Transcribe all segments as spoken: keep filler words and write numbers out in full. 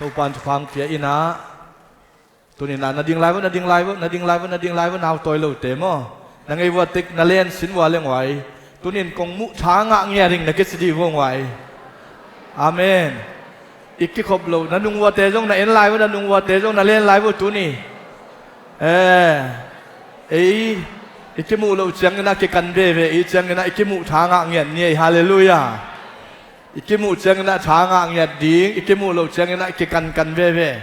Topan thupha hong pia in ah, tuni-in ah na ding lai vo, na ding lai vo, na ding lai vo, na ding lai vo, nau tawi lote maw? Na ngei vua tek na len sin vua leng uai. Tuni-in kong muh tha ngah ngiat ding na kici dih vo uai. Amen. I kikhop loh na nung vuate zong na en lai vo, na nung vuate zong na len lai vo tuni. Eh, ei, i kimuh loh ciangin ah kikan veve, i ciangin ah i kimuh tha ngah ngiat ni ei. Halleluiah. I kimuh ciangin ah tha ngah ngiat ding, i kimuh loh ciangin ah kikankan veve.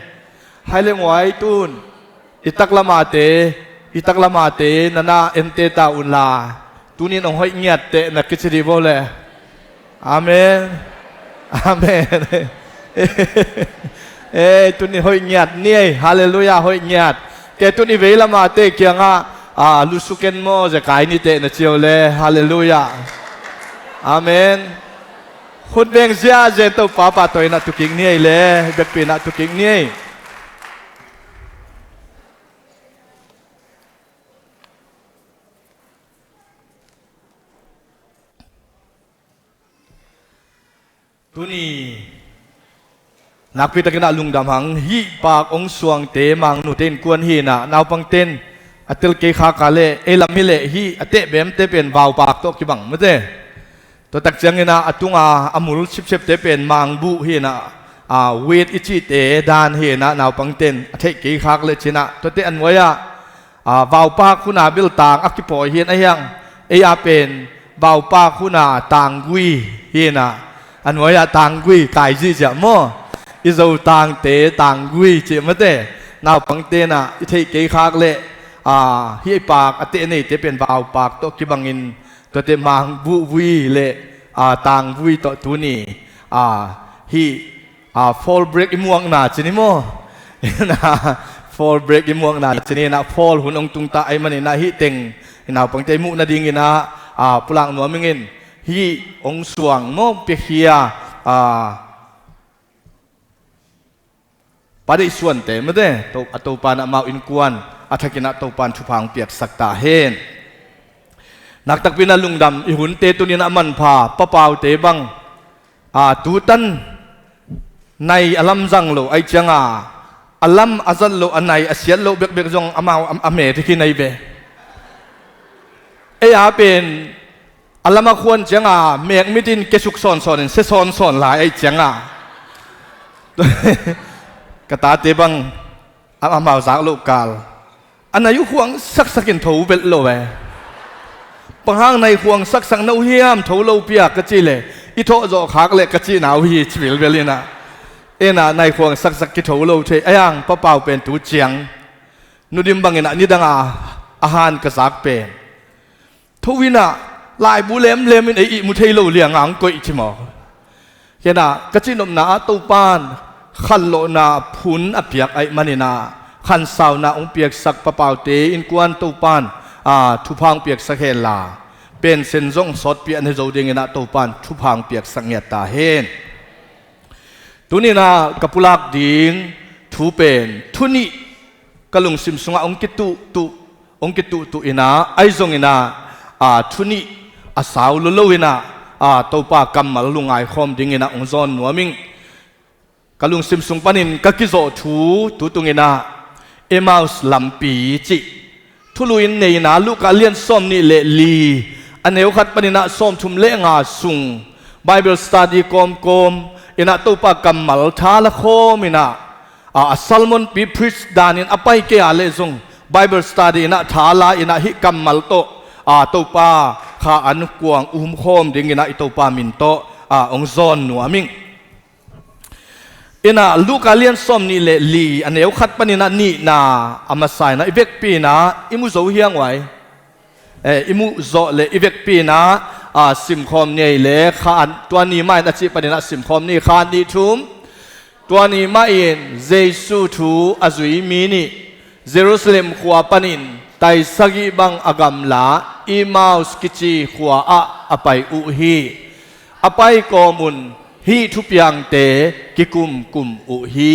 Hai leng uai tun, i taklamate, i taklamate na na ente ta unla, tuni-in hong hoih ngiat teh na kici dih vo le. Amen. Amen. Eh, tuni hoih ngiat ni ei. Halleluiah, hoih ngiat. Kei tuni vei lamate kiangah, ah, lusuken maw, zekai ni teh na ci o le. Halleluiah. Amen. Hun beng ziahziah in Topa pahtawi in ah tukik ni ei le, bekpi in ah tukik ni ei. Tuni nakpi takin ah lungdam hang. Hih pak ong suangte Mangnute innkuan hi in ah, naupangte in a tel kei khak a leh, ei lam hi leh hih a teh bemte pen vaupak tawh kibang mate. Tua tak ciangin ah a tunga a mul sipsepte pen mangbuh hi in ah, a, wet i cihte dan hi in ah, naupangte in a theih kei khak leh ci in ah, tuate a nuai-ah, a, vaupak hun a bel tang a kipawi hi in, ahi hang ei a pen vaupak hun a tanggui hi in ah, a nuai-ah tanggui kai zihziah maw? I Zo tangte tanggui cih mate. Naupangte in ah i theih kei khak leh, a, hih pak a teh neite pen vaupak tawh kibangin, tuate mangbuh vui le, a, tangvui tawh tuni, a, hih, a, fall break i muakna ci ni maw? Fall break i muakna ci ni in ah, fall hun ong tungta ahih manin ah hih teng i naupangte i muh nadingin ah, a, pulak nuam ing in. Hih ong suang maw, piakhia, a, Pa Deih Suante mate, To-, a Topan amau innkuan a thakin ah Topan thupha hong piaksak ta hen. Naktakpi in ah lungdam. I hunte tuni-in ah manpha, Pa Paute bang, a, tutan nai a lamzang lo ahih cianga, a lam a zat loh, a nai a siat loh bekbek zong amau a, a me tek hi nai ve. Ei a pen a lam a khuan cianga mekmit in kesuk sawnsawn in sia sawnsawn lai ahih cianga, ka tate bang a, amau zak loh kal a nai uh khuang saksak in tho vet lo e. Bang hang nai khuang saksak na uh hiam, tho lo pia ka cih leh, i thawh zawh khak leh ka cihna uh hi ci vilvel in ah. En ah nai khuang saksak kitho lo thei. Ahi hang Pa Pau pen tu ciang Nu Dim bangin ah nidang a, a han ka zak pen, tho in ah, laibu lemlem in ei ihmu thei lo liang a hong koih ci maw. Hi in ah, ka cihnopna ah Topan khanlawhna phun a piak ahih manin ah, khansauna hong piaksak Pa Paute innkuan Topan, a, thupha hong piaksak hen la, pension zong sawtpi a ne zo dingin ah Topan thupha hong piaksak ngiat ta hen. Tuni in ah ka pulak ding thu pen thu nih ka lungsim sungah hong kituhtuh, hong kituhtuh in ah, ahi zongin ah, a, thu nih a sau lolo in ah, a, Topa kammal lungngai khawm dingin ah hong zawn nuam ing. Ka lungsim sung panin ka kizawh thu tu tungin ah Emmaus lampi cih thulu in nei in ah, Luka lian sawm nih le li, a neu khat panin ah sawm thum le nga sung Bible study kawmkawm in ah, Topa kammal tha la khawm in ah, a, a sermonpi preach danin a pai kei a leh zong Bible study in ah tha la in ah, hih kammal tawh, a, Topa kha an kuang umkhawm dingin ah i Topa min tawh, a, hong zawn nuam ing. In ah, Luka lian sawm nih le li, a neu khat panin ah nihna, a masa in ah i vekpi in ah i mu zo hi hang uai. Eh, i muh zawh le i vekpi in ah, a, simkhawm ni ei le, kha an, tua ni mah in a cih panin ah simkhawm ni, kha nih thum. Tua ni mah in Jesu thu a zui mi nih Jerusalem khua panin tai sagih bang a gamla Emmaus kici khua ah a pai uh hi. A pai kawm un hih thupiangte kikumkum uh hi.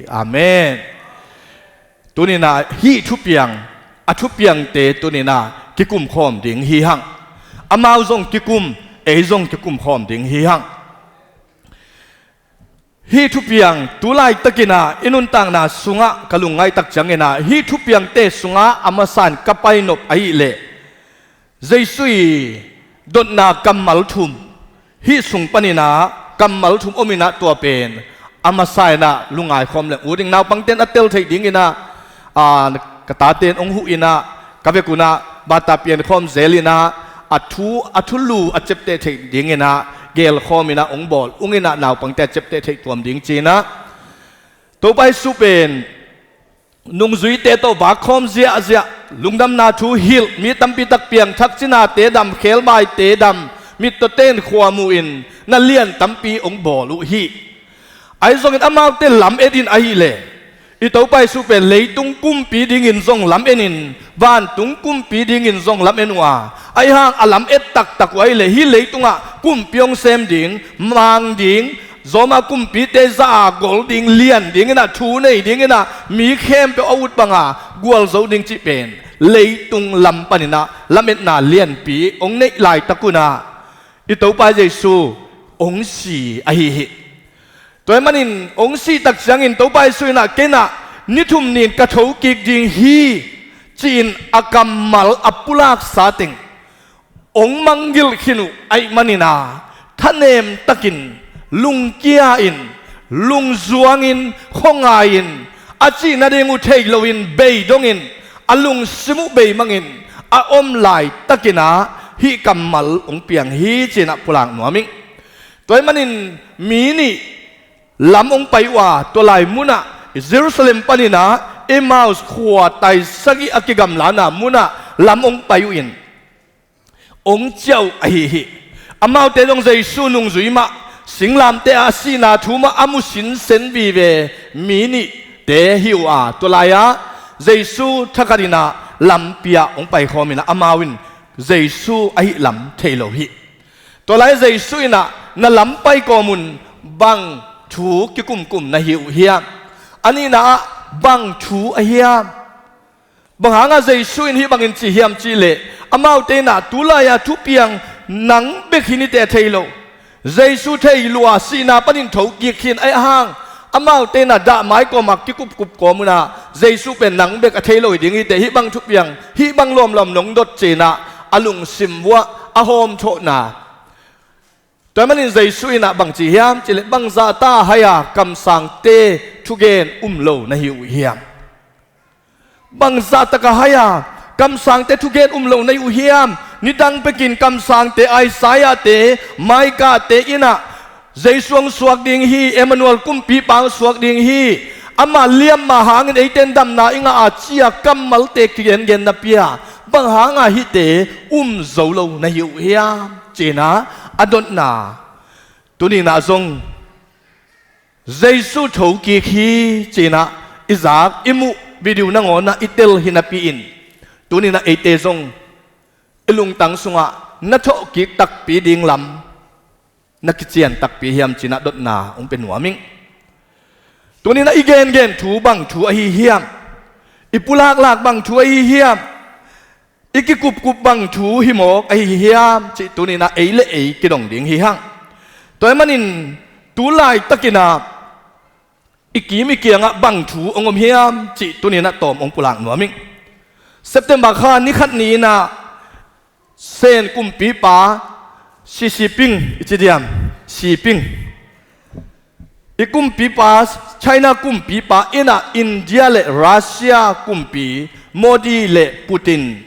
Amen. Tuni in ah hih thupiang, a thupiangte tuni in ah kikumkhawm ding hi hang. Amau zong kikum, ei zong kikumkhawm ding hi hang. Hih thupiang tu laitakin ah i nuntakna sungah ka lungngaih tak ciangin ah hih thupiangte sungah a masa in ka pai nop ahih leh, Jesu i dotna kammal thum, hih sung panin ah kammal thum om in ah tua pen a masa in ah lungngai khawm leng ut ing. Naupangte'n a tel theih dingin ah, aa, ka tate'n hong huh in ah ka vek un ah bata pian khawm zel in ah a thu, a thulu a ciapteh theih dingin ah gel khawm in ah hong bawl ung in ah naupangte a ciapteh theih tuam ding ci-in ah Topa Jesu pen nungzuite tawh vak khawm ziahziah, lungdamna thu hilh, mi tampi tak piangthak, cinate dam, khebaite dam, mittawte'n khua mu in, na lian tampi hong bawl uh hi. Ahi zongin amaute lam-et in ahih leh i Topa Jesu pen leitung kumpi dingin zong lam-en in, vantung kumpi dingin zong lam-en uh a, ahi hang a lam-et taktak uh ahih leh hih leitungah kumpi hong sem ding, mang ding, Roma kumpite zah a gol ding, lian dingin ah, thu nei dingin ah, mi khempeuh a ut banga gualzo ding cih pen leitung lam panin ah lam-etna lianpi hong neih laitak un ah i Topa Jesu hong si ahi hi. Tua ahih manin hong sih tak ciangin Topa Jesu in ah, "Ken ah ni thum ni-in ka thokik ding hi," ci-in a kammal a pulaksa teng hong mangngilh khin uh ahih manin ah, thanem takin, lungkia in, lungzuangin, khuangai in, a cih nading uh thei loin, bei dongin, a lungsim uh bei mangin a om laitakin ah hih kammal hong piang hi ci-in ah pulak nuam ing. Tua ahih manin mi nih lam hong pai uh a, tua lai munah Jerusalem panin ah Emmaus khua tai sagih a kigamlana munah lam hong pai uh in, hong ciah uh ahi hi. Amaute zong Jesu nungzui mah, singlamteh ah a sihna thu mah a mu sinsen vive mi nihte hi uh a, tua lai-ah Jesu thakhatin ah lampi ah hong pai khawm in ah amau in Jesu ahih lam thei lo hi. Tua lai Jesu in ah, "Na lam pai kawm un, bang thu kikumkum na hi uh hiam? A nihna ah bang thu a hiam?" Bang hangah Jesu in hih bangin ci hiam cih leh, amaute in ah, "Tu lai-a thupiang nang bek hi ni teh thei lo. Jesu thei lua, sihna panin thokik khin ahih hang, amaute in ah dahmai kawmah kikupkup kawm un ah, Jesu pen nang bek a thei lo hi ding hi teh, hih bang thupiang, hih bang lawmlawm nong dot," ci-in ah a lungsim vuah a hawmthawhna. Tua ahih manin Jesu in ah bang ci hiam cih leh, "Bang zahta hai-a kamsangte thugen um lo na hi uh hiam? Bang zahtak a hai-a kamsangte thugen um lo na hi uh hiam? Nidang pekin kamsangte, Isaiah-te, Micah-te in ah, Jesu hong suak ding hi, Emmanuel kumpipa hong suak ding hi, ama liamma hangin eite'n damna i ngah a," ci-a kammalte kigengen napi-a, bang hanga hihte um zo lo na hi uh hiam ci-in ah a dotna. Tuni-in ah zong Jesu thokik hi ci-in ah i zak i muh video nangawnah i tel hi napi-in, tuni-in ah eite zong i lungtang sungah na thawhkik takpi ding lam na kician takpi hiam ci-in ah dotna hong pia nuam ing. Tuni-in ah i gengen thu bang thu ahi hiam? I pulaklak bang thu ahi hiam? I kikupkup bang thu hi mawk ahi hiam cih tuni-in ah ei le ei kidong ding hi hang. Tua ahih manin tu laitakin ah i kim i kiangah bang thu hong om hiam cih tuni-in ah tawm hong pulak nuam ing. September kha ni khat ni-in ah Sen kumpipa, Xi Jinping i ci diam, Xi Jinping, i kumpipa, China kumpipa in ah India le Russia kumpi Modi le Putin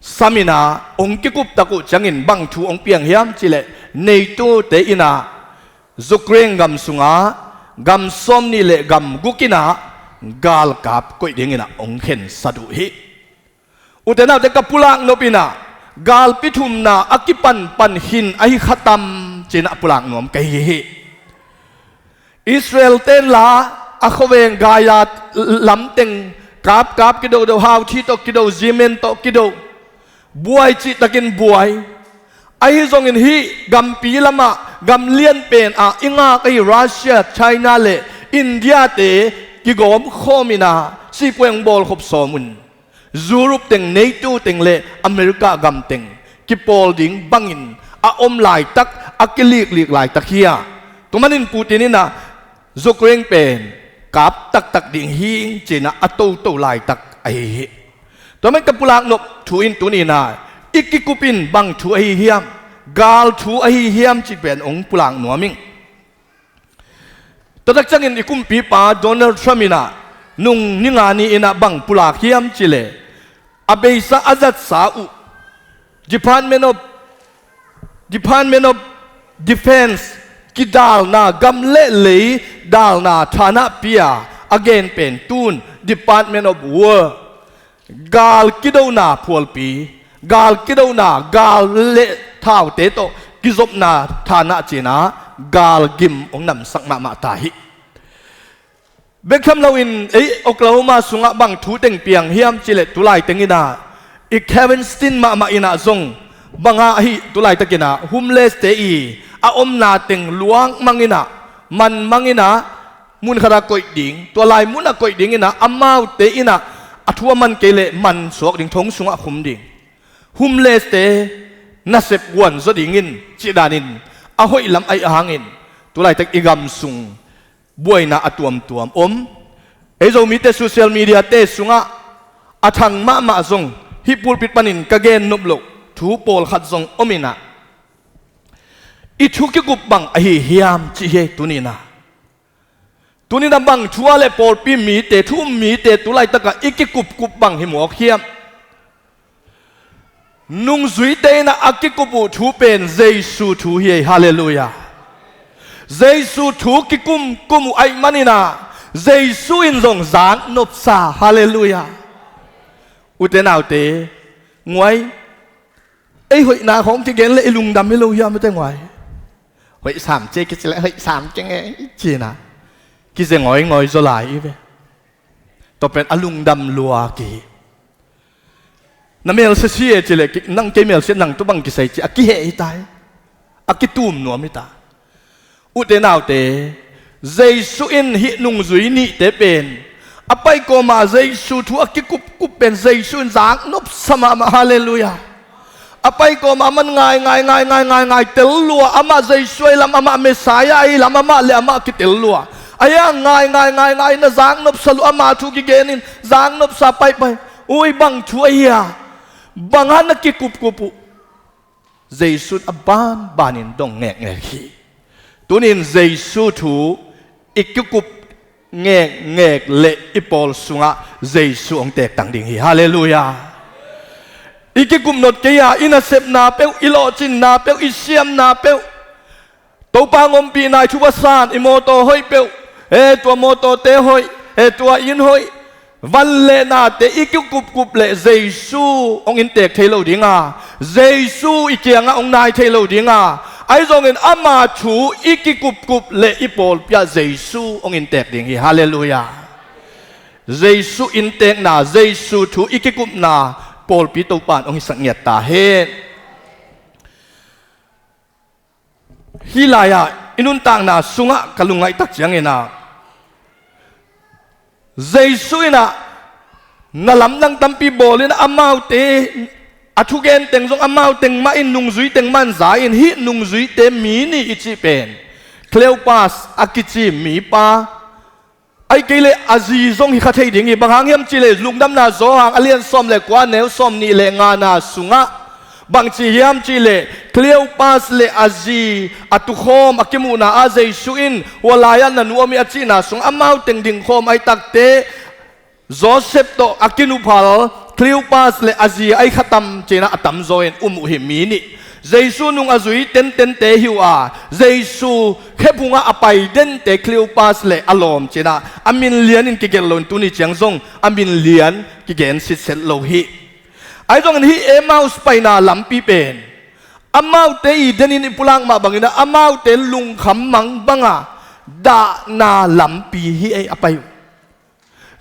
sam in ah hong kikup tak uh ciangin bang thu hong piang hiam cih leh, NATO-te in ah Ukraine gam sungah gam sawmnih le gam guk in ah galkap koih dingin ah hong khensat uh hi. Ute naute, ka pulak nop in ah galpi thumna a kipanpan khin ahi kha tam ci-in ah pulak nuam ka hi hi. Israel-te'n la a khuaveng Gaza lam teng kapkap kidodo, Houthi tawh kido, Yemen tawh kido, buai cihtakin buai. Ahi zongin hih gampi lamah gam lian pen ah i ngak ahi Russia, China le India-te kigawm khawm in ah sipuai hong bawlkhop sawm un. Europe teng, NATO teng le America gam teng kipawl ding bangin a om laitak, a kiliklik laitak hi a, Tua manin Putin in ah Ukraine pen kap taktak ding hing ci-in ah a toto laitak ahi hi. Tua man ka pulak nop thu in tuni-in ah i kikup in bang thu ahi hiam, gal thu ahi hiam cih pen hong pulak nuam ing. Tua tak ciangin i kumpipa Donald Trump in ah nung ni nga ni-in ah bang pulak hiam cih leh, a beisa a zatsa uh Department of, Department of Defense kidalna, gam le lei dalna thanahpi-a a gen pen tun Department of War, gal kidona phualpi, gal kidona, gal le thaute tawh kizopna thanah ci-in ah gal gim hong namsak mahmah ta hi. Bek tham loin ei Oklahoma sungah bang thu teng piang hiam cih leh, tulai teng in ah i Kevin Steen mahmah in ah zong bang ah ahi, tulai takin ah homeless-te i a omna teng luang mang in ah, man mang in ah, mun khat ah koih ding, tua lai mun ah koih ding in ah, amaute in ah a thu a man kei leh man suak ding, thong sungah khum ding, homeless-te nasep guan zaw ding in cih danin a hoih lam ahi hangin, tulaitak i gam sung buaina a tuamtuam om. Ei Zomite social media-te sungah a thang mahmah zong, hih pulpit panin ka gen nop loh thu pawlkhat zong om in ah, i thu kikup bang ahi hiam cih hi ei tuni-in ah. Tuni-in ah bang thu ah leh pawlpi mite, thu um mite, tulaitak ah i kikupkup bang hi mawk hiam? Nungzuite in ah a kikup uh thu pen Jesu thu hi ei. Halleluiah. Jesu thu kikumkum uh ahih manin ah Jesu in zong zak nopsa. Halleluiah. Ute naute, nguai, ei hoihna khawng kigen leh i lungdam hi lo hiam, ute nguai? Hoih sam cia kici leh hoih sam cia ngei ci-in ah kize ngawngawn zaw lai i ve. Tua pen a lungdam lua kihi. Na mel sia si e ci leh, nang kei mel sia, nang tua bang kisai ci a kiheh hi ta hi. A kitum nuam hi ta. Ute naute, Jesu in hih nungzui nihte pen a pai kawmah Jesu thu a kikupkup pen Jesu in zak nopsa mahmah. Halleluiah. A pai kawmah aman ngai ngai ngai ngai ngai ngai tel lua, amah Jesu ahi lam, amah Messiah ahi lam, amah le amah kitel lua. Ahi hang ngai ngai ngai ngai na zak nopsa lua, ama thu kigen in zak nopsa paipai. Ui, bang thu ahi a, bang a na kikupkup uh? Jesu in a banbanin dong ngekngek hi. Tunin Jesu thu i kikup ngekngek leh i pawl sungah Jesu hong teektang ding hi. Halleluiah. I kikup not kei a, i nasepna peuh, i lawhcinna peuh, i siamna peuh, Topa hong ompihna, i thu va san, i mawtaw hoih peuh, e, tua mawtawte hoih, e, tua inn hoih, van le nate i kikupkup leh Jesu hong inntek thei lo ding a, Jesu i kiangah hong nai thei lo ding a, ahi zongin ama thu i kikupkup leh i pawlpi ah Jesu hong inntek ding hi. Halleluiah. Jesu inntekna, Jesu thu i kikupna pawlpi Topa in hong hisak ngiat ta hen. Hih lai-ah i nuntakna sungah ka lungngaih tak ciangin ah, Jesu in ah na lamdang tampi bawl in, amaute a thugen teng zong amau teng mah in, nungzui teng mah in za in, hih nungzuite mi nih i cih pen Cleopas a kici mipa, ahih kei leh a zi zong hi kha thei ding hi. Bang hang hiam cih leh Lungdamna Johan a lian sawm le kua, neu sawm nih le ngana sungah bang ci hiam cih leh, Cleopas le a zi a tukhawm a kimuhna ah Jesu in, hua lai-ah na nu om hi a cihna sungah amau teng dingkhawm ahih takteh, Josef tawh a kinuphal Cleopas le a zi ahi kha tam ci-in ah a tamzaw in um uh hi, mi nih. Jesu nung a zui tentente hi uh a, Jesu khephungah a pai dente Cleopas le a lawm ci-in ah a min lianin kigelh loin tuni ciang zong a min lian kigen sitset lo hi. Ahi zongin hih Emmaus paina lampi pen amaute i denin i pulak mah bangin ah amaute lungkham mang banga dahna lampi hi ei a pai uh.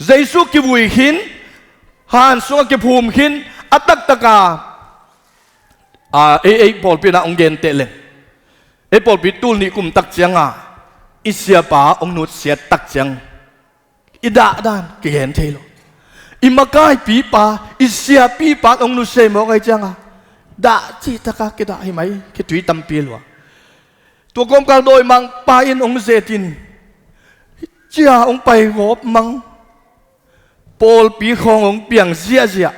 Jesu kivui khin, han sungah kiphum khin, a taktak a, a, ei, ei pawlpi in ah hong genteh leng, ei pawlpi tul nih kum tak ciangah i siapa hong nutsiat tak ciang i dahdan kigen thei lo. I makaipipa, i siapipa in hong nusia mawk ahih ciangah dah cihtakah kidah hi mai, khitui tampi lua. Tua kawmkal dawimangpa in hong zetin, cia hong pai gawp mang, pawlpi khawng hong piang ziahziah.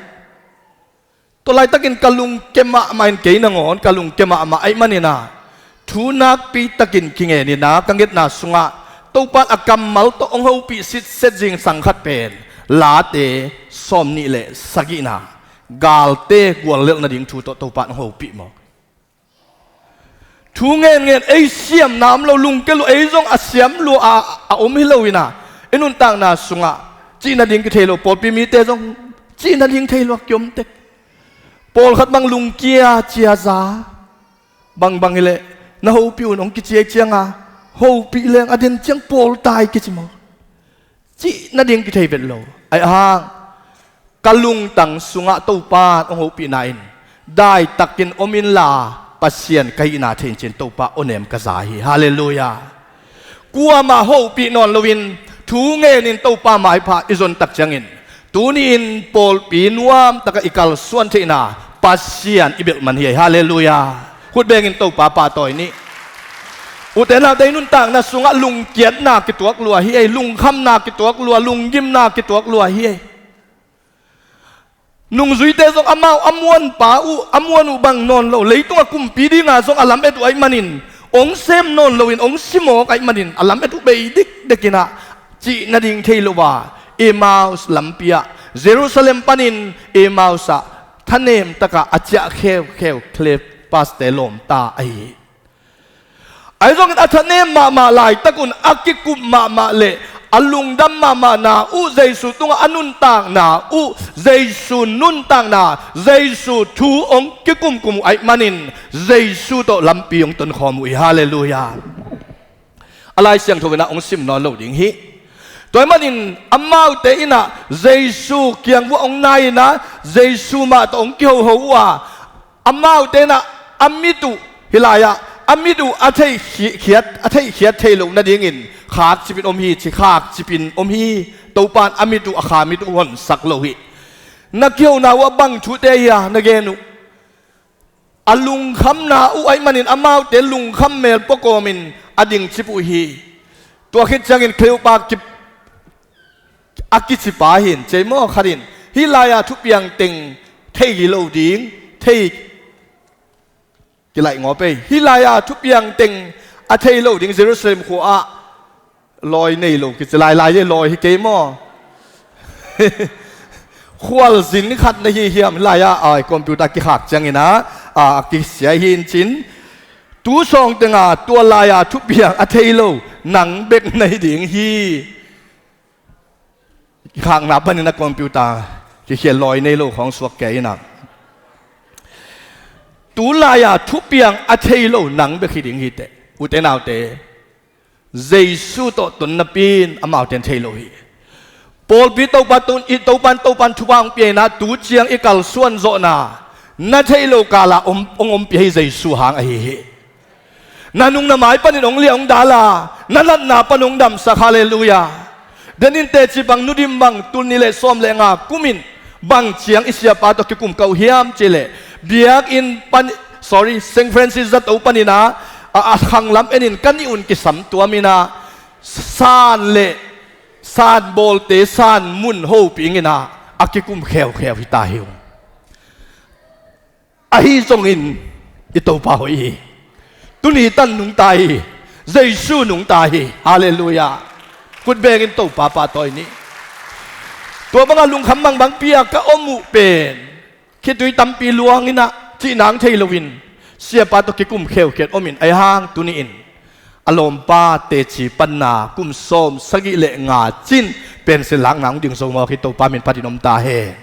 Tua laitakin ka lungkia mahmah in, kei nangawn ka lungkia mahmah ahih manin ah, thu nakpi takin kingen in ah, ka ngetna sungah Topa in a kammal tawh hong hopih sitset zingsang khat pen Late sawmnih le sagihna, galte guallelh nading thu tawh Topa in hong hopih mawk. Thu ngenngen, ei siamna om lo, lungkia lua, ei zong a siam lua a, a om hi lo in ah, i nuntakna sungah cih nading kithei lo, pawlpi mite zong cih nading thei lua kiom tek. Pawlkhat bang lungkia ciaza, bangbang hileh na hopih un hong kici ahih ciangin, hopih leng a den ciang pawl tai kici maw? Cih nading kithei vet lo. Ahih hang ka lungtang sungah Topa in hong hopihna in, daitakin om inla Pasian ka hihna thei in ci-in Topa awnem ka za hi. Halleluiah. Kuamah hopih nawn loin thu ngenin Topa maipha i zon tak ciangin, tuni-in pawlpi nuamtakah i kalsuan theihna Pasian i belh man hi ei. Halleluiah. Khut bengin Topa pahtawi ni. Ute naute, i nuntakna sungah lungkiatna kituak lua hi ei, lungkhamna kituak lua, lunggimna kituak lua hi ei. Nungzuite zong amau a muanpa uh, a muan uh bang nawn lo, leitungah kumpi dinga zong a lamet uh ahih manin, hong sem nawn loin hong si mawk ahih manin, a lamet uh bei dikdekin ah, cih nading thei lo a, Emmaus lampi ah, Jerusalem panin Emmaus ah thanem takah a ciah kheukheu Cleopaste lawmta ahi hi. Ahi zongin a thanem mahmah laitak un a kikum mahmah le a lungdam mahmahna uh, Jesu tungah a nuntakna uh, Jesu nuntakna, Jesu thu hong kikumkum uh ahih manin Jesu tawh lampi hong tonkhawm uh hi. Halleluiah. A Lai Siangtho in ah hong sim nawn lo ding hi. Tua ahih manin amaute in ah Jesu kiang vuah hong nai in ah, Jesu mah tawh hong kihoho uh a, amaute in ah a mit uh, hih lai-ah a mit uh a theihkhiat, a theihkhiat thei loh nadingin khakcipin om hi, ci khakcipin om hi. Topa in a mit uh, a kha mit uh honsak lo hi. Na kihona uh ah bang thute hi a na gen uh? A lungkhamna uh ahih manin amaute lungkham mel pua kawmin a dingcip uh hi. Tua khit ciangin Cleopa ki, a kicipa hin, cei maw khat in, hih lai-a thupiang teng thei lo ding, thei kilaih ngawp ei. Hih lai-a thupiang teng a thei lo ding Jerusalem khua-ah lawi nei lo kici, lailai ei, lawi hi kei maw? Khualzin khat na hi hiam? Hih lai-ah, ai, computer kikhak ciangin ah, a, a kisia hi in cin. Tu sawng tenga tua lai-a thupiang a thei lo nang bek na hi ding hi. Kikhakna panin a computer kikhial, lawi nei lo khawng suak kei in ah. Tu lai-a thupiang a thei lo nang bek hi ding hi teh. Ute naute, Jesu tawh ton napi in amaute in thei lo hi. Pawlpi Topa tun i, Topa in, Topa in thupha hong pia in ah, tu ciang i kalsuan zawhna na theih loh kala om, hong ompih hi, Jesu hang ahi hi. Na nung na mai panin hong liah hong dal a, na natna pan hong damsak, halleluiah. Den in teci bang, Nu Dim bang, tul nih le sawm le nga kum in bang ciang i siapa tawh kikum kha uh hiam cih leh, biakinn pan, sorry, Saint Francis zato panin ah, a, a khanglam en in ka nih un kisam tuam in ah, san le san bawlte san mun hopih in ah, a kikum kheukheu hi ta hi ung. Ahi zongin i Topa hoih hi. Tuni tan nungta hi. Jesu nungta hi. Halleluiah. Khut bengin Topa pahtawi ni. Tua banga lungkham bangbang pia ka om uh pen, khitui tampi luang in ah, cih nang thei loin, siapa tawh kikum kheukhiat om in, ahi hang tuni in a lawmpa teci panna kum sawm sagih le nga cin pension lakna hong ding zo mawk hi. Topa min phatin om ta hen.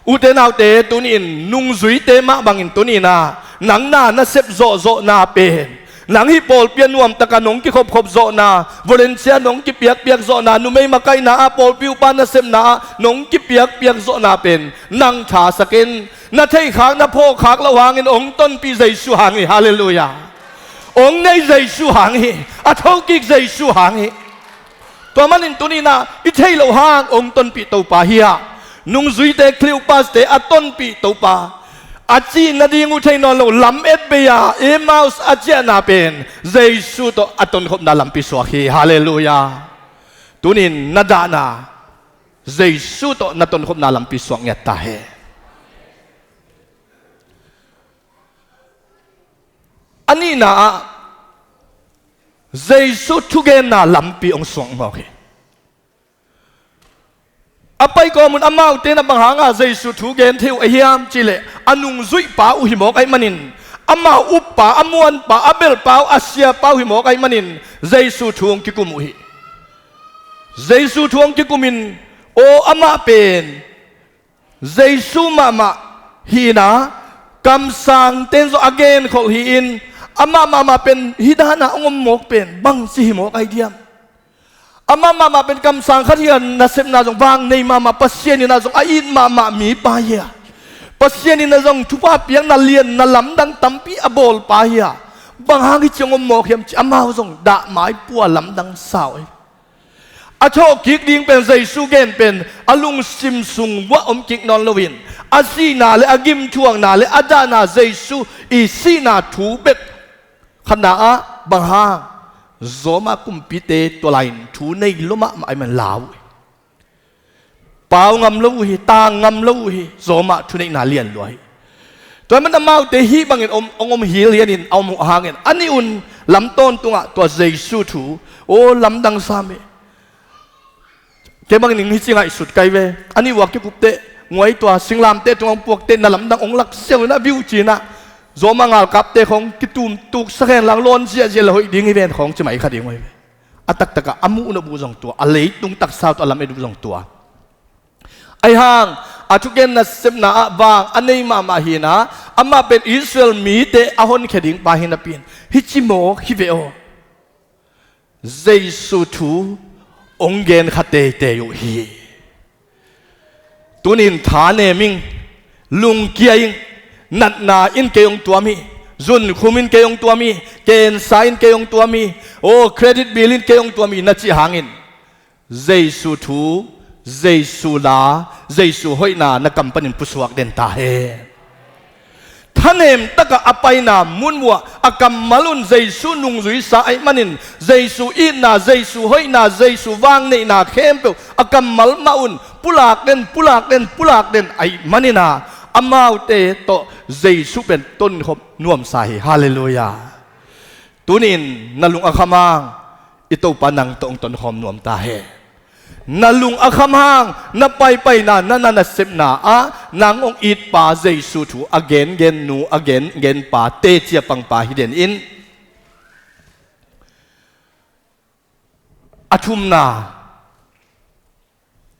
Ute naute, tuni in nungzuite mah bangin tuni in ah, nang na nasep zawhzawhna pen, nang hih pawlpi ah nuamtaka nong kikhopkhop zawhna, volunteer nong kipiakpiak zawhna, numei makaihna ah, pawlpi upa nasepna ah nong kipiakpiak zawhna pen nang thasak in. Na theihkhak, na phawkkhak loh hangin hong tonpih Jesu hang hi. Halleluiah. Hong nei Jesu hang hi. A thokik Jesu hang hi. Tua manin tuni in ah i theih loh hang hong tonpih Topa hi a, nungzuite, Cleopaste a tonpih Topa, a cih nading uh thei nawn lo, lamet bei-a Emmaus a ciahna pen Jesu tawh a tonkhopna lampi suak hi. Halleluiah. Tunin na dahna Jesu tawh na tonkhopna lampi suak ngiat ta hen. A nihna ah Jesu thugenna lampi hong suak mawk hi. A pai kawmun amaute na bang hanga Jesu thu gen thei uh a hiam cihleh, a nungzuihpa uh hi mawk ahih manin, amau uppa, a muanpa, a belhpa uh, a siapa uh hi mawk ahih manin Jesu thu hong kikum uh hi. Jesu thu hong kikumin, aw, amah pen Jesu mahmah hi-in ah, kamsangte in zong a genkholh hi-in, amah mahmah pen hih dana hong om mawk pen bangci hi mawk ahi diam? Amah mahmah pen kamsang khat hi-a, nasepna zong vang nei mahmah, Pasian in ah zong a it mahmah mipa hi-a, Pasian in ah zong thupha piakna lian, na lamdang tampi a bawlpa hi-a, bang hang hih ci hong om mawk hiam ci, amau zong dahmai pua lamdang sa uh hi. A thawhkik ding pen Jesu gen pen a lungsim sung uah om kik nawn loin, a sihna le a gimthuakna le a dahna, Jesu i sihna thu bek khatna ah bang hang, Roma kumpite tua lai-in thu nei lua mahmah ahih man lau uh hi. Pau ngam lo uh hi, tang ngam lo uh hi, Roma thuneihna lian lua hi. Tua ahih man amaute hih bangin om, hong om hilhianin a om uh hangin, a nih un lam tawntungah tua Jesu thu, aw, lamdang sam hi. Kei bangin hih ci ngaihsut ka hi ve. A nih uah kikupteh, nguai tua singlamteh tungah hong puakteh, na lamdang hong lak siau in a view cih in ah, Roma ngalkapte khong kitum tuksak hen lang, lawn ziahziah le hoih ding hi ven khong ci mai kha ding uh hi ve. A taktakah a muh nop uh zong tua, a leitung taksa uh tawh a lamet uh zong tua. Ahi hang, a thugen nasepna ah vang a nei mahmah hi-in ah, amah pen Israel mite a honkhia ding pa hi napi-in, hih ci mawk hi ve aw. Jesu thu hong gen kha teitei uh hi. Tunin thanem ing, lungkia ing, natna in kei hong tuam hi, zunkhum in kei hong tuam hi, kensa in kei hong tuam hi, aw, credit bill in kei hong tuam hi na cih hangin, Jesu thu, Jesu la, Jesu hoihna na kam panin pusuak den ta hen. Thanem takah a paina mun uah a kammal un Jesu nungzuisa ahih manin, Jesu itna, Jesu hoihna, Jesu vangneihna khempeuh a kammal mah un pulak den, pulak den, pulak den ahih manin ah, amaute tawh Jesu pen tonkhop nuamsa hi. Halleluiah. Tunin na lung a kham hang, i Topa nang tawh hong tonkhawm nuam ta hen. Na lung a kham hang, na paipaina, na, na nasepna ah nang hong itpa Jesu thu a gengen nu, a gengen pa, teci a pangpa hi den in. A thumna,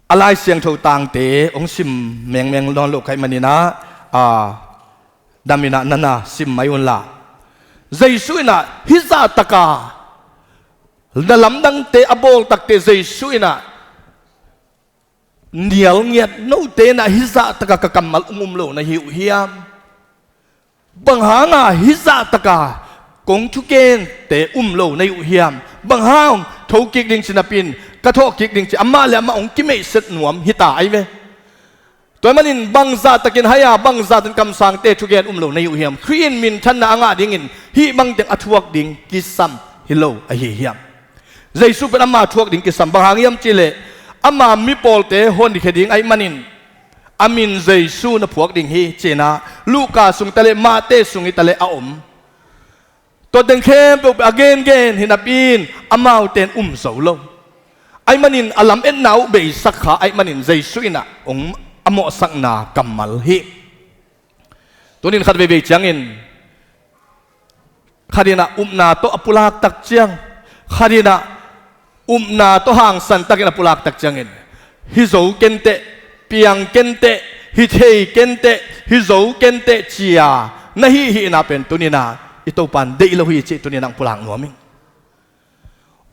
a Lai Siangtho tangte hong sim mengmeng nawn lo ka hih manin ah, a, damin ah na na sim mai un la. Jesu in ah hih zahtaka na lamdangte a bawl takteh Jesu in ah, nial ngiat, note in ah hih zahtaka ka kammal um um lo na hi uh hiam? Bang hanga hih zahtaka kong thukente um lo na hi uh hiam? Bang hang thokik ding ci napi-in, ka thawhkik ding ci, amah le amah hong kimeihset nuam hi ta ahi ve. Tua ahih manin bang zahtakin hai-a, bang zahtakin kamsangte thugen um lo na hi uh hiam? Khrih in minthanna a ngah dingin hih bang teng a thuak ding kisam hi lo ahi hiam? Jesu pen ama thuak ding kisam, bang hang hiam cihleh, ama mipawlte honkhia ding ahih manin, a min Jesu na phuak ding hi, ci-in ah Luka sung taleh, Mate sung hi taleh a om. Tua teng khempeuh a gengen hi napi-in, amaute in um zo lo. Ahih manin a lametna uh beisak kha ahih manin Jesu in ah hong a mawhsakna kammal hi. Tunin khat veivei ciangin, khat in ah upna tawh a pulak tak ciang, khat in ah upna tawh hangsan takin a pulak tak ciangin, hi zo kenteh, piang kenteh, hi thei kenteh, hi zo kenteh ci-a na hihhihna pen tunin ah i Topa in deih lo hi cih tunin ah hong pulak nuam ing.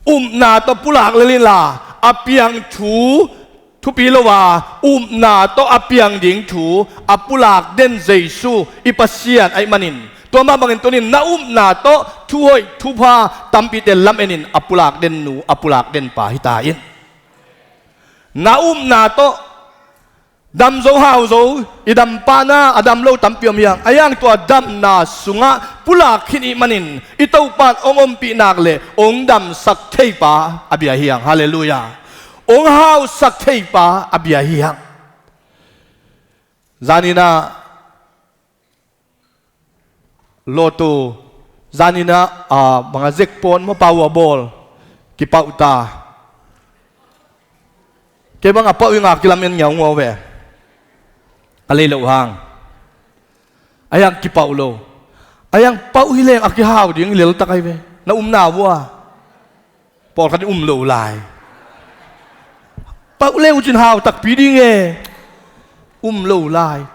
Upna tawh pulak lel inla, a piang thu thupi lo a, upna tawh a piang ding thu a pulak den Jesu i Pasian ahih manin, tua mah bangin tunin na upna tawh thuhoih thupha tampite lamenin a pulak den nu, a pulak den pa hi ta in. Na upna tawh Dam zo hau zo, i dam pahna a dam lo tampi om hi hang. Ahi hang tua damna sungah pulak khin ih manin i Topan hong ompih nak leh hong damsak theipa a bia hi hang. Halleluiah. Hong hausak theipa a bia hi hang. Zaninah lawtu, zaninah a bangah zekpawn maw, pau a bawl kipauh ta. Kei bangah pauh i ngak kilamen ngiaungiau ve. A lei loh hang. Ahi hang kipauh lo. Ahi hang pauh hi leng a kihau ding hi leltak ahi ve. Na umna vua pawlkhat in um lo lai. Pauh le uh cin hau takpi ding e. Um lo lai.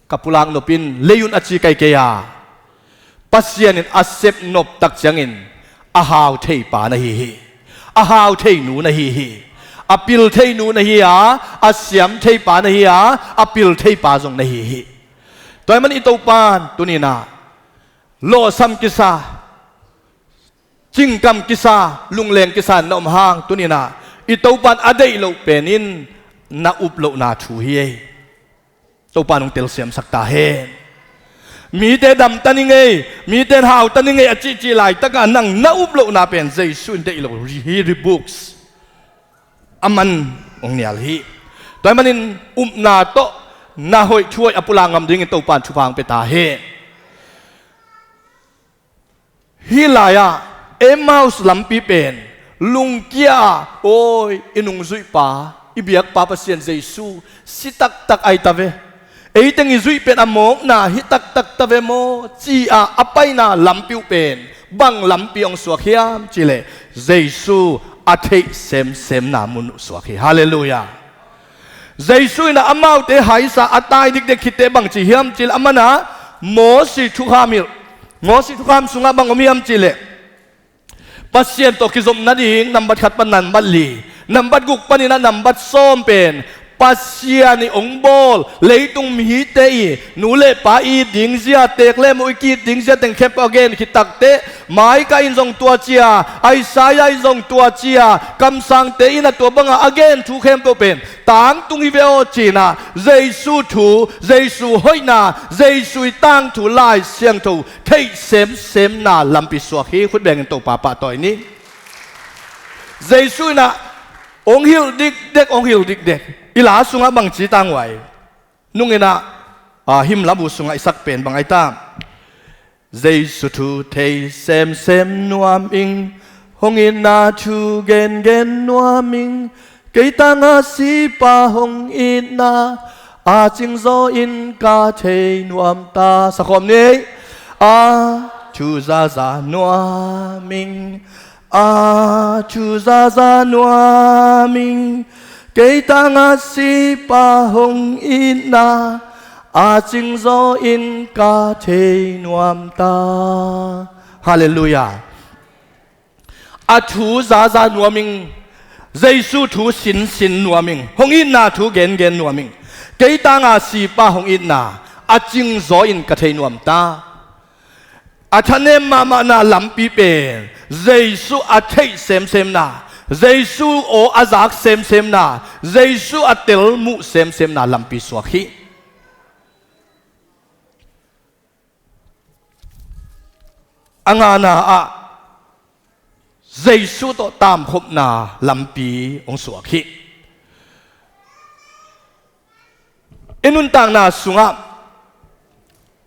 Ka pulak nop in lei un a ci kai kei a, Pasian in a sep nop tak ciangin a hau thei pa na hi hi. A hau thei nu na hi hi. A pil thei nu na hi a, a siam thei pa na hi a, a pil thei pa zong na hi hi. Tua ahih manin i Topan tuninah lawhsam kisa, cingkam kisa, lungleng kisa na om hang tuninah i Topan a deih loh pen in na up lohna thu hi ei. Topan hong telsiamsak ta hen. Mite dam ta ning ei, mite hau ta ning ei a cihcih laitakah nang na up lohna pen Jesu in deih lo hi, rebukes. A man hong nial hi. Tua ahih manin upna tawh na hoih thu hoih a pulak ngam dingin Topan thupha hong pia ta hen. Hih lai-ah Emmaus lampi pen lungkia-ah, awi, i nungzuihpa, i biakpa Pasian Jesu si taktak ahi ta ve. Eiteng i zuih pen a mawkna hi taktak ta ve maw, ci-ah a paina lampi uh pen bang lampi hong suak hiam cihleh Jesu a theih semsemna mun uh suak hi. Halleluiah. Jesu in ah amaute haisa a tai dikdek khitteh bang ci hiam cihleh, a manah Mosi thukham hilh. Mosi thukham sungah bang om hiam cihleh, Pasian tawh kizop nading nambat khat pan nambat li, nambat guk paninah nambat sawm pen Pasian ih hong bawl leitung mite ih nu le pa i it ding zia, teek le mawh i ki-it ding zia teng khempeuh a gen khit takteh, Micah in zong tua ci a, Isaiah in zong tua ci a, kamsangte in ah tua bangah a gen thu khempeuh pen tangtung hi ve aw cinah Jesu thu, Jesu hoihna, Jesu ih tangthu Lai Siangtho theih semsemna lampi suak hi. Khut bengin Topa pahtawi ni. Jesu in ah hong hilh dikdek, hong hilh dikdek. I la sungah bangci tanghuai. Nung in ah, a, hymn labu sungah i sak pen bang ahi ta. Jesu thu thei semsem nuam ing, hong itna thu gengen nuam ing, kei tanga sipa hong itna a cingzaw in ka thei nuam ta. Sakhawm ni. A thu zaza nuam ing, a thu zaza nuam ing, kei tanga sipa hong itna a cingzaw in ka thei nuam ta. Halleluiah. A thu zaza nuam ing, Jesu thu sinsin nuam ing, hong itna thu gengen nuam ing, kei tanga sipa hong itna a cingzaw in ka thei nuam ta. A thanem mahmahna lampi pen Jesu a theih semsemna, Jesu aw a zak semsemna, Jesu a tel muh semsemna lampi suak hi. A ngana ah Jesu tawh taamkhopna lampi hong suak hi. I nuntakna sungah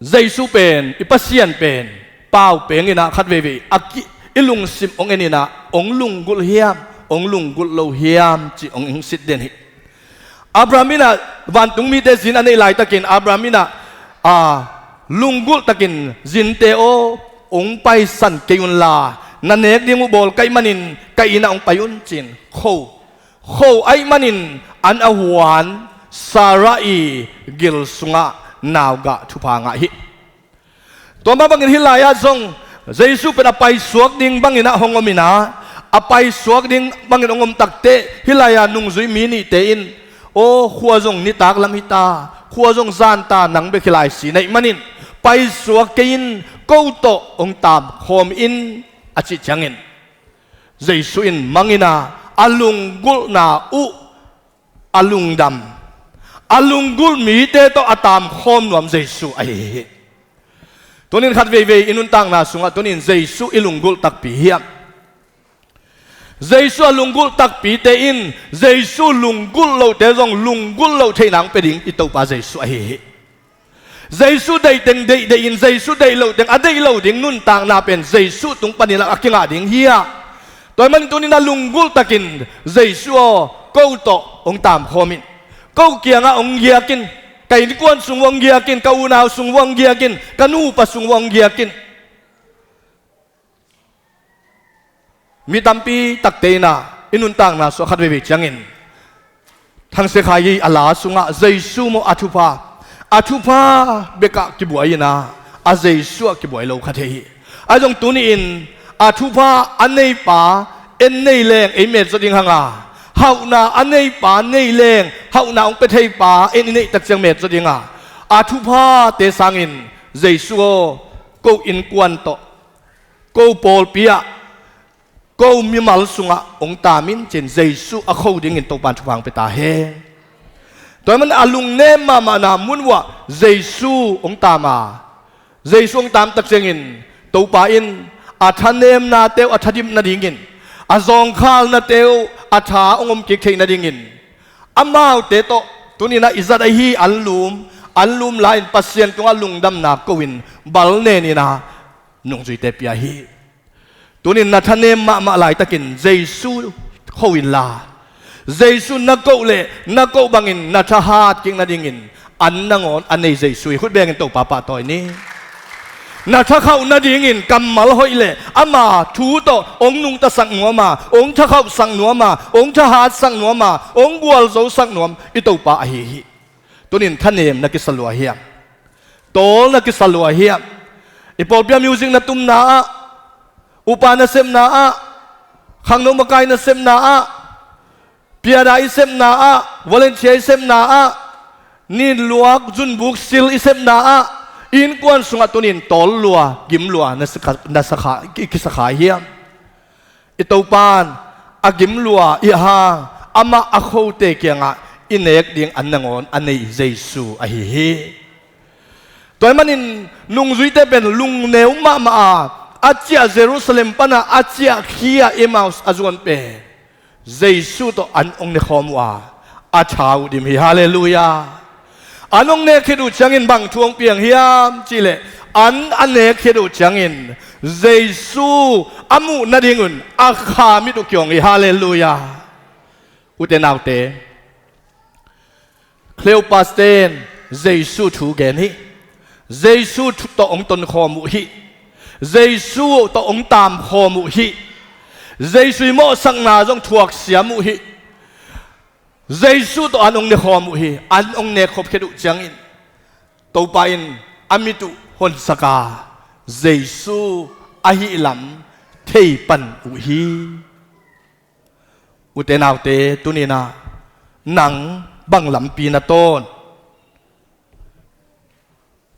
Jesu pen, i Pasian pen, pau peng in ah khat veivei a ki, i lungsim hong en in ah hong lunggulh hiam, hong lunggulh lo hiam cih hong, hong sit den hi. Abraham in ah vantung mite zin a neih laitakin Abraham in ah, a, lunggulh takin, "Zinte aw, hong paisan kei unla, na nek ding uh bawl ka hih manin ka inn ah hong pai un," ci-in kho. Kho ahih manin an a huan Sarah ii gil sungah naugah thupha ngah hi. Tua mah bangin hih lai-ah zong Jesu pen a paisuak ding bangin ah hong om in ah, a paisuak ding bangin hong om takteh hih lai-ah nungzui mi nihte in, "Aw, khua zong nitak lam hi ta, khua zong zan ta, nang bek hi lai," ci na hih manin, "Paisuak kei in, ko tawh hong taamkhawm in," a cih ciangin Jesu in mang in ah a lunggulhna uh a lungdam, a lunggulh mite tawh a taamkhawm nuam Jesu ahi hi. Tunin khat veivei i nuntakna sungah tunin Jesu i lunggulh takpi hiam? Jesu a lunggulh takpite in Jesu lunggulh lote zong lunggulh loh theihna hong pia ding i Topa Jesu ahi hi. Jesu deih teng deih deih in, Jesu deih loh teng a deih lo ding nuntakna pen Jesu tung panin a kingah ding hi a. Tua ahih manin tunin a lunggulh takin Jesu aw, ko tawh hong taamkhawm in. Ko kiangah hong giak in. Ka innkuan sung uh hong giak in, ka unau sung uh hong giak in, ka nupa sung uh hong giak in. Mi tampi takte in ah i nuntakna sungah khat veivei ciangin Thang Sia Khai a la sungah Jesu maw a thupha, a thupha bekah kibuai in ah a Jesu ah kibuai lo kha thei hi. Ahi zong tuni-in a thupha a neipa en nei leng ei met zaw ding hang a, hauhna a neipa nei leng hauhna hong pia theipa en i neih tak ciang met zaw ding a, a thuphate sangin Jesu aw, ko innkuan tawh, ko pawlpi ah, ko mimal sungah hong taam in, ci-in Jesu a kho dingin Topa'n thupha hong pia ta hen. Tua ahih manin a lungnem mahmahna mun uh ah Jesu hong taam a, Jesu hong taam tak ciangin Topa in a thanemnate uh a thadim nadingin, a zawngkhalnate uh a tha hong om kik theih nadingin, amaute tawh tunin ah i zat ahi anlum, anlum la-in Pasian tungah lungdamna ko-in bal nen in ah nungzuite pia hi. Tunin na thanem mahmah laitakin Jesu kho inla, Jesu na koh leh na koh bangin na thahat kik nadingin an nangawn a nei Jesu hi. Khut bengin Topa pahtawi ni. Na thakhauh nadingin kammal hoih leh ama thu tawh hong nungtasak nuam a, hong thakhauhsak nuam a, hong thahatsak nuam a, hong gualzosak nuam i Topa ahi hi. Tunin thanem na kisa lua hiam? Tawl na kisa lua hiam? I pawlpi ah music na tumna ah, upa nasepna ah, khangno makai nasepna ah, piada i sepna ah, volunteer i sepna ah, ninluak zunbuk sil i sepna ah, innkuan sungah tunin tawl lua, gim lua na sa kha, na sa kha, i kisa kha hiam? I Topa'n a gim lua i hang amah a khote kiangah i nek ding an nangawn a nei Jesu ahi hi. Tua ahih manin nungzuite pen lungneu mahmah a, a ciah Jerusalem panah a ciah khi-a Emmaus a zuan pen Jesu tawh an hong nekhawm uh a, a tha uh dim hi. Halleluiah. An hong nek khit uh ciangin bang thu hong piang hiam cihleh, an a nek khit uh ciangin Jesu a muh nadingun a kha mit uh kihong hi. Halleluiah. Ute naute, Cleopas ten Jesu thu gen hi. Jesu thu tawh hong tonkhawm uh hi. Jesu tawh hong taamkhawm uh hi. Jesu i mawhsakna zong thuaksiam uh hi. Jesu tawh an hong nekhawm uh hi. An hong nekkhop khit uh ciangin Topa in a mit uh honsak a, Jesu ahih lam thei pan uh hi. Ute naute, tuninah nang bang lampi na tawn?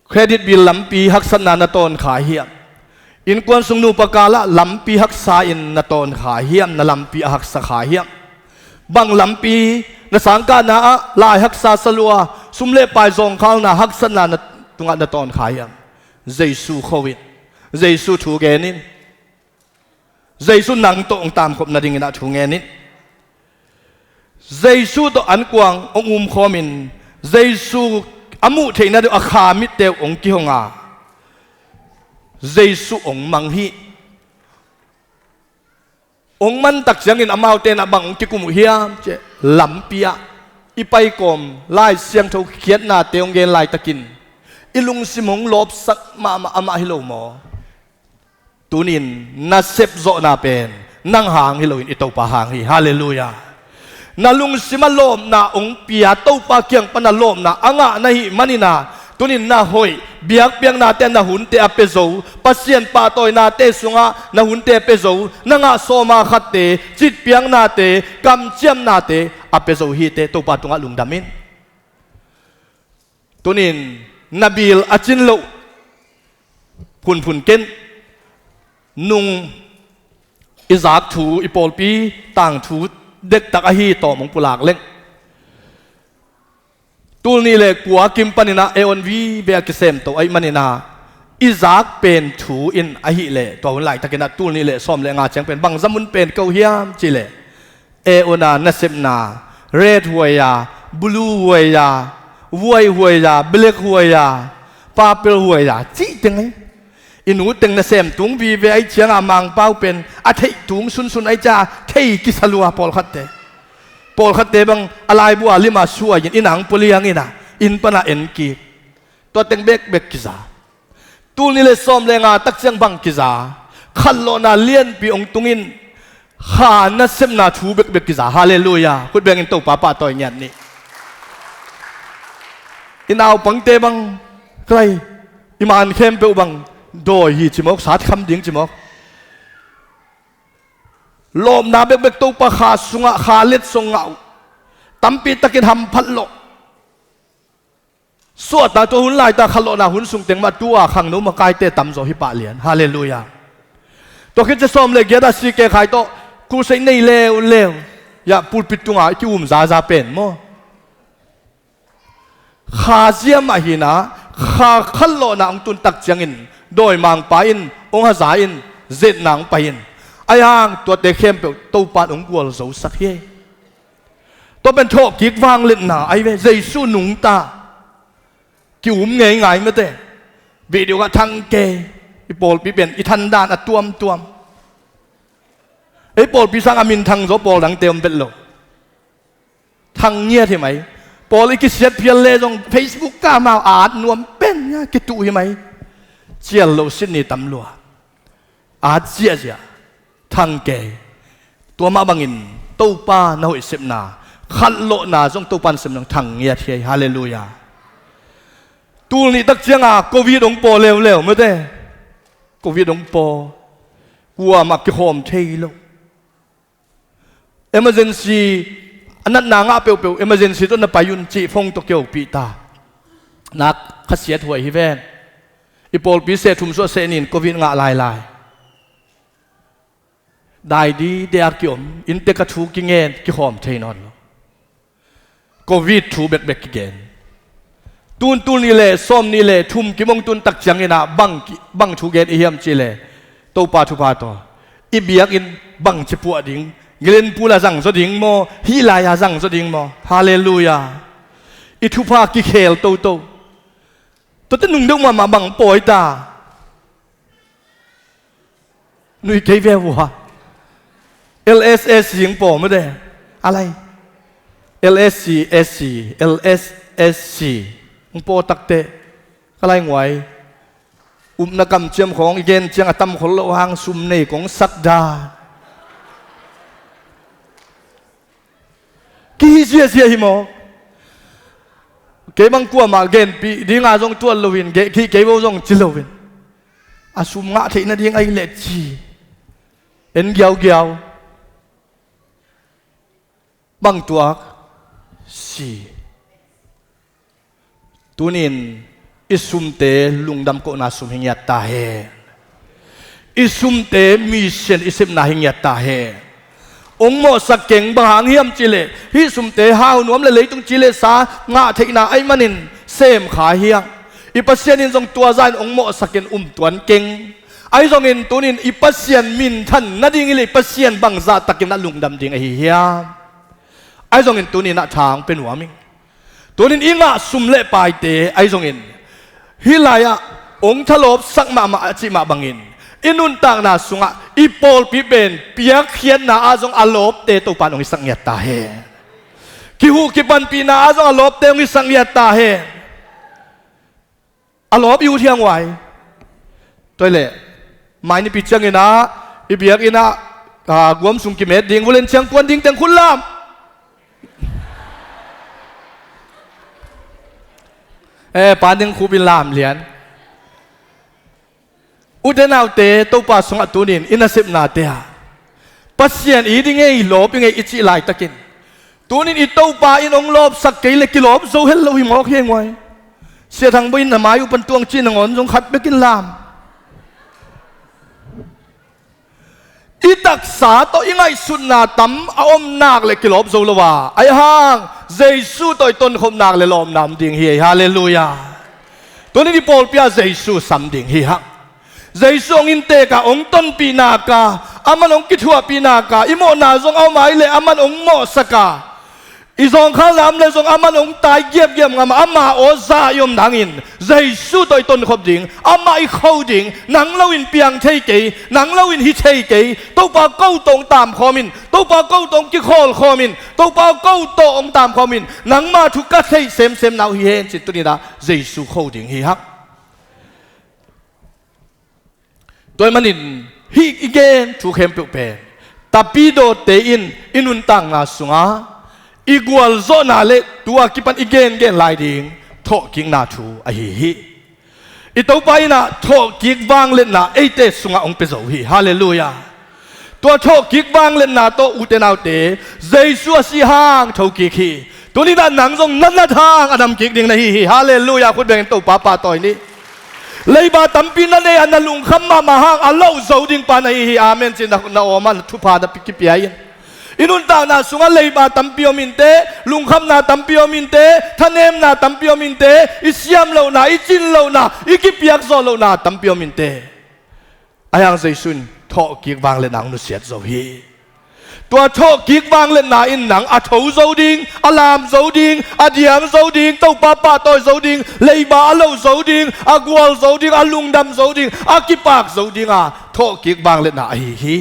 Credit bill lampi haksatna na tawn kha hiam? Innkuan sung nupa kalah lampi haksa in na tawn kha hiam? Na lampi a haksa kha hiam? Bang lampi na sangkahna ah lai haksa salua, sum le pai zawngkhalna haksatna na tungah na tawn kha hiam? Jesu kho in, Jesu thu gen in. Jesu nang tawh hong taamkhop nadingin ah thu ngen in. Jesu tawh ankuang hong umkhawm in, Jesu a muh theih nading a kha mitte uh hong kihong a, Jesu hong mang hi. Hong man tak ciangin amaute in ah bang hong kikum uh hiam cih leh, lampi ah i paikawm Lai Siangtho khiatnate hong gen laitakin i lungsim hong lawpsak mahmah amah hi lo maw? Tunin na sepzawhna pen nang hang hi loin i Topa hang hi. Halleluiah. Na lungsim a lawpna hong pia, Topa kiang pan a lawpna a ngah na hih manin ah, tunin na hoih biakpiaknate ah na hunte a pia zo, Pasian pahtawinate sungah na hunte a pia zo, na ngah sawma khatte, citpiaknate, kamciamnate a pia zo hi teh, Topa tungah lungdam in. Tunin na bill a cin loh phunphun ken, nung i zak thu, i pawlpi tangthu dektak ahi tawm hong pulak leng. Tul nih le kua kim paninah e on vive a kisemto ahih maninah i zak pen thu in ahileh tua hun laitakinah tul nih le sawm le nga ciang pen bangzah mun pen ko hiam cihleh e on a nasepna red huai a, blue huai a, vuai huai a, black huai a, purple huai a cih teng hi. I nu teng nasem tung vive ahi cianga Mangpau pen a theih tung sunsun ahi cia thei kisa lua pawlkhatte. Pawlkhatte bang a laibu a lima suai in i nang pualiang ina inn pana en kik. Tua teng bekbek kiza. Tul nih le sawm le nga tak ciang bang kiza. Khatlawhna lianpi ong tungin kha nasepna thu bekbek kiza. Halleluiah. Khut bengin Topa pahtawi ngiat ni. I naupangte bang kai i man khempeuh bang dawi hi cimawk, sat kham ding cimawk. Lawpna bekbek Topa kha sungah kha letsong ngah uh. Tampi takin hamphat lawh. Suahta tua hun laita khatlawhna hun sung teng mah tua khangno makaite tamzaw hi pah lian. Halleluiah. Tua khit cia sawm le giat a si ke khai tawh crusade nei leuleu. Yah pulpit tunga i ki-um zaza pen maw? Kha ziam ah hinah kha khatlawhna hong tuntak ciangin dawimangpa in hong haza in zetna hong pai in. Aihang tuate khempeuh Topan hong gualzosak hi. Tua pen thawhkik vangliatna ahi ve. Jesu nungta ki-um ngeingai mate. Video kah thang kei. I pawlpi pen i thandan a tuamtuam. Ei pawlpi sang a min thang zaw pawl dangte om bet lo. Thang ngiat hi mai. Pawl i kisiat phial le zong Facebook ka mau at nuam pen nia kituh hi mai. Cial lo sit ni tam lua. At ziahziah. Thang kei. Tua mah bangin Topa na hoih sepna khatlawhna zong Topa na sepna thang ngiat hi. Halleluiah. Tul nih tak cianga covid hong paw leuleu mate. Covid hong paw. Kuamah kikhawm thei lo. Emergency a natna ngah peuhpeuh emergency tawh na pai un cih phone tawh kiopih ta. Nak khasiat huai hi ven. I pawlpi seh thum suah seh nin covid ngah lailai. Dai di dei a kiom innte ka thu kingen kikhawm thei nawn lo. Covid thu bekbek kigen. Tun tul nih le sawm nih le thum kim hong tun tak cianginah bang thu gen i hiam cihleh Topa thupha tawh i biakinn bangci puah ding, Glenpool a zangzaw ding maw, hih lai-a zangzaw ding maw? Halleluiah. I thupha kikhel toto. Tuate nung deuh mahmah bang pawi ta. Nui kei ve vua. L S S C hong paw mate. A lai. L S C S C, L S S C hong paw takte ka lai nguai. Upna kamciam khawng i gen ciang a tam khol loh hang sum nei kong sak dan. Kihi ziahziah hi maw? Kei bang kuamah genpih dinga zong tuat loin geh khih kei vo zong ci loin a sum ngah theih nading ahi leh ci. En giaugiau. Bang tuak si. Tunin i sumte lungdam kohna sum hi ngiat ta hen. I sumte mission i sepna hi ngiat ta hen. Hong mawhsak keng bang hang hiam cihleh hih sumte hau nuam le leitung cilesa ngah theihna aih manin semkha hiang. I Pasian in zong tua zahin hong mawhsakin um tuan keng. Ahi zongin tunin i Pasian minthan nading hileh i Pasian bangzah takin a lungdam ding ahi hiam? Ahi zongin tuninah tha hong pia nuam ing. Tunin i ngah sum le paite ahi zongin hih lai-ah hong thalawpsak mahmah a cih mah bangin i nuntakna sungah i pawlpi pen piakkhiatna ah zong a lawpte Topa in hong hisak ngiat ta hen. Kihuh kipanpihna ah zong a lawpte hong hisak ngiat ta hen. A lawp i ut hiang uai. Tua hileh mai nipi cianginah i biakinnah guam sung kimet ding vulen ciang kuan ding teng khut lam. E pa ding khupin lam lian. Ute naute Topa sungah tunin i nasepnate ah Pasian i ding ei lawp i ngei i cih laitakin tunin i Topa in hong lawpsak kei le kilawp zo hel lo hi mawk hi nguai. Sia Thang Bawi in na mai uh pan tuang cih nangawn zong khat bekin lam. I taksa tawh i ngaihsutna tam a om nak le kilawp zo lo a, ahi hang Jesu tawh i tonkhop nak le lawpna om ding hi. Halleluiah. Tuni-in i pawlpi ah Jesu sam ding hi hang. Jesu hong inntek a, hong tonpih nak a, aman hong kithuahpih nak a, i mawhna zong a om ahih leh aman hong mawhsak a, i zawngkhalna om le zong aman hong tai giapgiap ngam a, ama aw za i om nangin Jesu tawh i tonkhop ding, amah i kho ding. Nang loin piang thei kei, nang loin hi thei kei. Topa ko tawh hong taamkhawm in, Topa ko tawh hong kikhawlkhawm in, Topa ko tawh hong taamkhawm in, nangma thu ka theih semsem na uh hi hen ci-in tuni-in ah Jesu kho ding hi hang. Tua ahih manin hih i gen thu khempeuh pen tapidawte in i nuntakna sungah i gualzawhna le tua kipan i gengen lai ding thawhkikna thu ahi hi. I Topa in ah thawhkik vangliatna eite sungah hong pia zo hi. Halleluiah. Tua thawhkik vangliatna tawh, ute naute, Jesu a sih hang thokik hi. Tuni-in ah nang zong na nat hang a damkik ding na hi hi. Halleluiah. Khut bengin Topa pahtawi ni. Leiba tampi na nei a, na lungkham mahmah hang a loh zo ding pa na hi hi. Amen ci-in na, na awm a, na thupha na pi-, kipia in. I nuntakna sungah leiba tampi om inteh, lungkhamna tampi om inteh, thanemna tampi om inteh, i siam lohna, i cin lohna, i kipiak zawh lohna tampi om inteh. Ahi hang Jesu in thawhkik vangliatna hong nusiat zo hi. Tua thawhkik vangliatna in nang a tho zo ding, a lam zo ding, a diam zo ding, Topa pahtawi zo ding, leiba a loh zo ding, a gual zo ding, a lungdam zo ding, a kipak zo ding a thawhkik vangliatna ahi hi.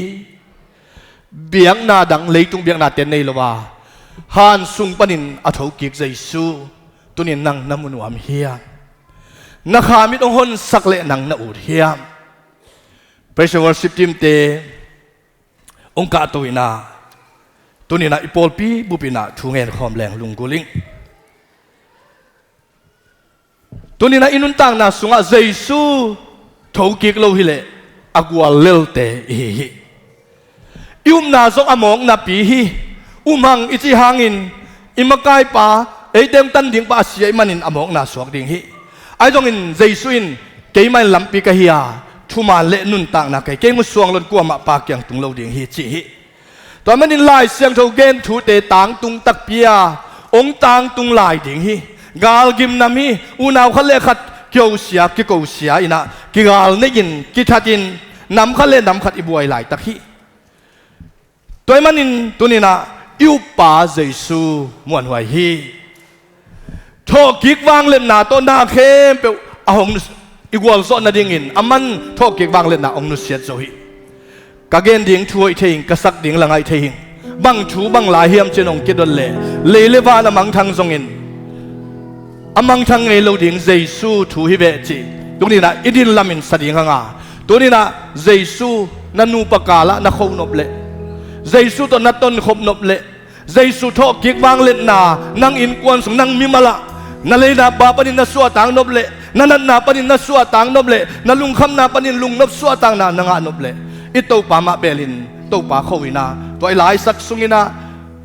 Biakna dang, leitung biaknate nei lo a, han sung panin a thokik Jesu tuni-in nang na mu nuam hiam? Na khamit hong honsak leh nang na ut hiam? Praise and worship team-te hong kahto in ah, tuni-in ah i pawlpi bup in ah thu ngen khawm leng lunggulh ing. Tuni-in ah i nuntakna sungah Jesu thokik lo hileh a gual lelte i hi hi. I upna zong a mawk napi hi. Um hang i cih hangin i makaipa, eite hong tan dingpa a si ahih manin a mawkna suak ding hi. Ahi zongin Jesu in, "Keimah in lampi ka hi a, thuman le nuntakna ka hi. Kei hong suang loin kuamah Pa kiang tung lo ding hi," ci hi. Tua manin Lai Siangtho gen thute tangtung takpi a hong tangtung lai ding hi. Galgim nam hi. Unau khat le khat kiosia, kikosia in ah kigal nei-in, kithatin, nam khat le nam khat i buai laitak hi. Tua ahih manin tuni-in ah i uppa Jesu muanhuai hi. Thawhkik vangliatna tawh na khempeuh a hong nus-, i gualzawh nadingin aman thawhkik vangliatna hong nusiat zo hi. Ka gen ding thu hoih thei hing, ka sak ding la ngaih thei hing. Bang thu bang lai hiam ci-in hong kidot leh, lei le van a mangthang zongin a mangthang ngei lo ding Jesu thu hi ve ci tuni-in ah i din lamin sa ding hang a. Tuni-in ah Jesu na nupa kalah na kho nop leh, Jesu tawh na tonkhop nop leh, Jesu thawhkik vangliatna nang innkuan sung, nang mimal ah, na leina pa panin na suahtak nop leh, na natna panin na suahtak nop leh, na lungkhamna panin lungnop suahtakna na ngah nop leh, i Topa mah belin Topa kho in ah, tua i laisak sungin ah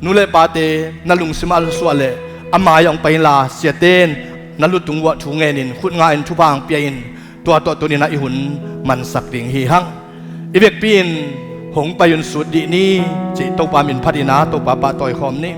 nu le pate na lungsim ah a suah leh a mai-ah hong pai inla, siate in na lutung uah thu ngenin, khut nga-in, thupha hong pia in, tua tawh tuni-in ah i hun mansak ding hi hang. I vekpi in hong pai un, sut dih ni cih Topa min phat in ah Topa pahtawi khawm ni.